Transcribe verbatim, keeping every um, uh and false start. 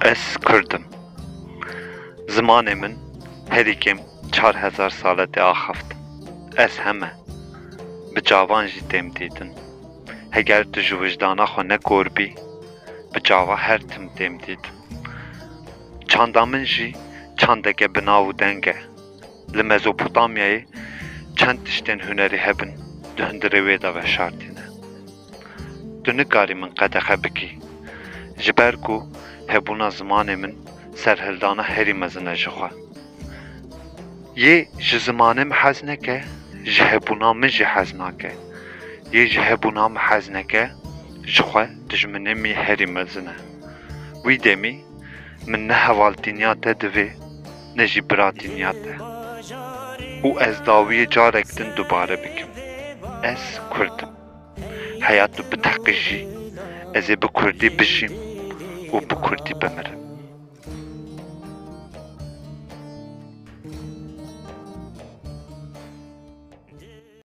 Ez Kurd im. Zimanê min herî kêm çar hezar sal e tê axaftin. Ez heme bi çavan jî têm dîtin. Heger tu ji wijdana xwe nekor bî, bi çava her tim têm dîtin. Çanda min jî çandeke bi nav û deng e. Li Mezopotamyayê çend tiştên hunerî hebin, di hundirê wê de veşartîne. Tu nikarî min qedexe bikî, ji ber ku hebûna zimanê min serhildana herî mezin e ji xwe. Yê ji zimanê min hez neke, ji hebûna min jî hez nake. Yê ji hebûna min hez neke, ji xwe dijminê min herî mezin e. Wî demî min ne hevaltîniya te divê, ne jî biratîniya te. Û ez dawiyê carek din dubare bikim. Ez Kurd im. Heya tu biteqî jî, ez ê bi Kurdî bijîm û bi Kurdî bimirim.